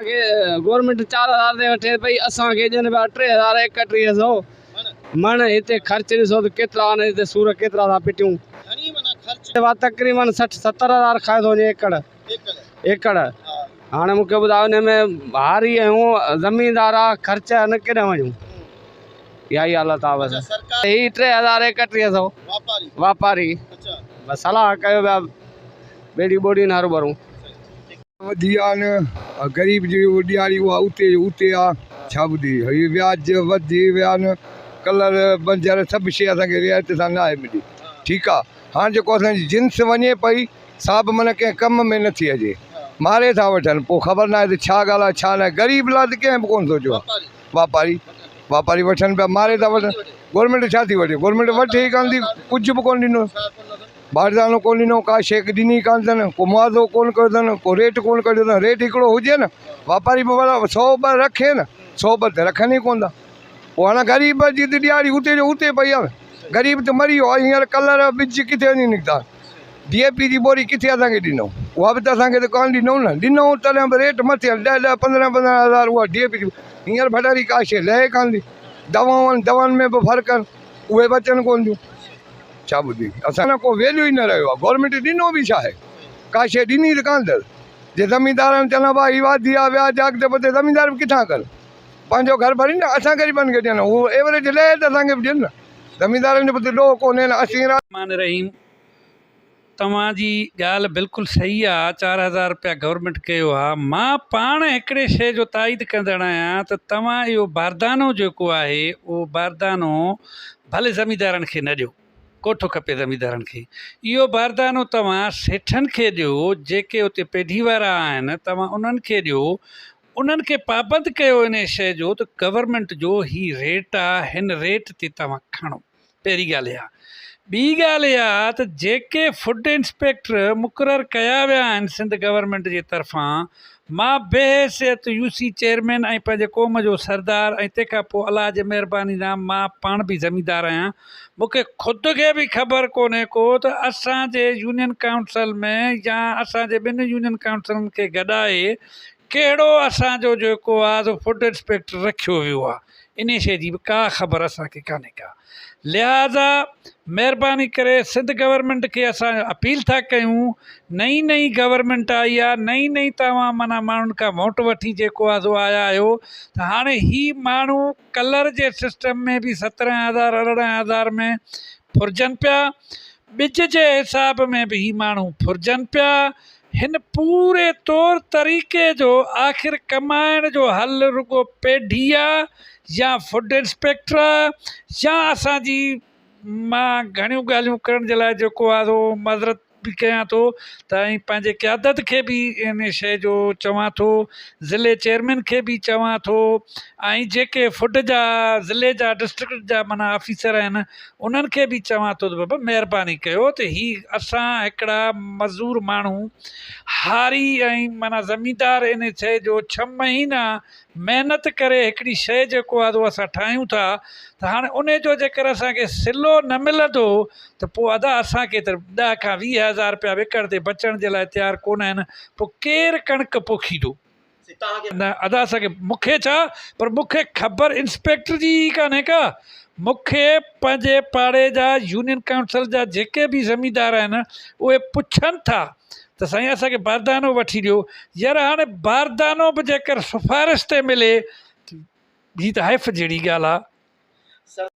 کي گورنمينٽ 4000 تي وٺي پئي اسان کي ڏين پيا 3031 سو مڻ. هتي خرچ ڏسو ته ڪيترا آهن، هتي سور ڪيترا ٿا پٽيون. تقريبن 60 70 هزار کائي ٿو وڃي ايڪڙ ايڪڙ. هاڻي مون کي ٻڌايو ان ۾ هاري آهيون زميندار آ، خرچ نه ڪيڏانهن وڃون؟ اها ئي حالت آ بس. هي 3031 سو واپاري بس صلاح ڪيو پيا ٻيڙي ٻوڙين هروڀرو. وڌي ويا آهن، غريب جي ڏهاڙي اها اتي جو اتي آ. ڇا ٻڌي هي وياج وڌي ويا آهن، ڪلر بنجر سڀ شي اسان کي رعايت سان ناهي ملي. ٺيڪ آ، هاڻ جيڪو اسان جي جنس وڃي پئي سا به معنيٰ ڪنهن ڪم ۾ نٿي اچي، ماري ٿا وٺن، پوء خبر ناهي ته ڇا ڳالهه آ ڇا ناهي. غريب لاء ته ڪنهن به ڪونه سوچيو آ. واپاري واپاري وٺن پيا، ماري ٿا وٺن. گورنمينٽ ڇا ٿي وٺي؟ گورنمينٽ وٺي ئي ڪانه ٿي، ڪجهه به ڪونه ڏنو، باردانو ڪونه ڏنو، ڪا شيء ڏني ڪانه اٿن، ڪو معاوضو ڪونه ڪيو اٿن، ڪو ريٽ ڪونه ڪڍيو اٿن. ريٽ هڪڙو هجي نه، واپاري به ڀلا سو ٻه رکي نه، سو ٻه ته رکن ئي ڪونه ٿا. پوء هاڻي غريب جي ته ڏهاڙي اتي جو اتي پئي آهي، غريب ته مري ويو آهي. هينئر ڪلر ٻج ڪٿي وڃي نڪتا؟ ڊي اي پي جي ٻوري ڪٿي اسان کي ڏنو؟ اها به ته اسان کي ته ڪانه ڏنو نه. ڏنو تڏهن به ريٽ مٿي آهي، 10 10 15 15 هزار اها ڊي اي پي جي. هينئر ڀٽاري ڪا شيء لهي ڪانه ٿي. دوائون آهن، دوائن ۾ به فرق آهن، اهي به اچن ڪونه ٿيون. ڇا ٻڌي اسان ڪو ويليو ئي نه رهيو آهي. گورنمينٽ ڏنو به ڇا آهي؟ ڪا شيء ڏني ته ڪانه اٿس. جي زميندارن چون ها ڀاء هي واڌي آهي وياج اڳتي پوئتي زميندار به ڪٿان ڪن؟ پنهنجو گهر ڀرين نه، اسان غريبن کي ڏين، هو ايوريج لهي ته اسان کي به ڏين نه. زميندارن جو به ته ڏوهه ڪونهي نه. اسين الرحمان الرحيم توهان جي ڳالهه بلڪل صحيح آ 4000 رپيا گورنمينٽ ڪيو آ مان پاڻ هڪڙي شئي جو تائيد ڪندڙ آهيان ته توهان اهو باردانو جيڪو آهي اهو باردانو ڀلي زميندارن کي نه ڏيو ڪوٺو کپي زميندارن کي اهو باردانو توهان سيٺن کي ڏيو جيڪي اتي پيڍي وارا آهن توهان انهن کي ڏيو انهن کي پابند ڪيو انهي شئي جو ته گورنمينٽ جو هي ريٽ آ هن ريٽ تي توهان کڻو. پهرين ڳالهه اها. ٻي ڳالهه اها ته جيڪي فوڊ انسپيڪٽر مقرر ڪيا ويا آهن سنڌ گورنمينٽ جي طرفان، مان بحيثيت يو سي چيئرمين ۽ پنهنجي قوم جو سردار ۽ تنهن کان پوء الله جي مهرباني سان مان پاڻ به زميندار آهيان، مون کي خود کي به خبر ڪونهي ڪو ته اسان جي يونين ڪائونسل ۾ يا اسان جي ٻن يونين ڪائونسلن کي گڏائي ڪهڙو اسان جو جيڪو آهي سو فوڊ انسپيڪٽر رکيو ويو آهي. انهيء شيء جي به ڪا خبر اسان کي ڪانهي ڪا. لهٰذا مهرباني ڪري سنڌ گورنمينٽ کي اسان اپيل ٿا ڪيون، نئين نئين گورنمينٽ آئي آ، نئين نئين توهان معنيٰ ماڻهن کان ووٽ وٺي جيڪو آ سو آيا آهيو ته هاڻي هي ماڻهو ڪلر جي سسٽم ۾ به 17 هزار 18 هزار ۾ ڦرجن پيا، ٻج جي حساب ۾ به هي ماڻهو ڦرجن پيا، هن پوري طور طريقي جو آخر ڪمائڻ جو حل رڳو پيڍي آ يا فوڊ انسپيڪٽر آ يا اسان جي مان گهڻيون ڳالهيون ڪرڻ جي لاء جيڪو آ سو معذرت به ڪيان ٿو ته ۽ پنهنجي قيادت کي به ان شيء جو چوان ٿو ضلعي چيئرمين کي به چوان ٿو ۽ جيڪي فوڊ جا ضلعي جا ڊسٽرڪٽ جا معنيٰ آفيسر آهن انهن کي به چوان ٿو ته بابا مهرباني ڪيو ته هي اسان هڪڙا مزور ماڻهو هاري ۽ معنيٰ زميندار ان شيء جو ڇهه مهينا محنت ڪري هڪڙي شيء جيڪو آهي سو اسان ٺاهيون ٿا ته هاڻي ان جو جيڪر اسان کي صلو نه ملندو ته پوء ادا اسان کي ته 10 کان 20 هزار رپيا به ايڪڙ تي بچڻ جي لاء تيار ڪونه آهن پوء ڪير ڪڻڪ پوکيندو؟ نه ادا اسان کي مون کي ڇا پر مون کي خبر انسپيڪٽر جي ئي ڪانهي ڪا. مون کي پنهنجي پاڙي جا يونين ڪائونسل جا جيڪي به زميندار آهن اهي پڇن ٿا ته سائين اسان کي باردانو وٺي ڏيو. يار هاڻي باردانو به جيڪر سفارش تي ملي ته هي ته حيف جهڙي ڳالهه آ.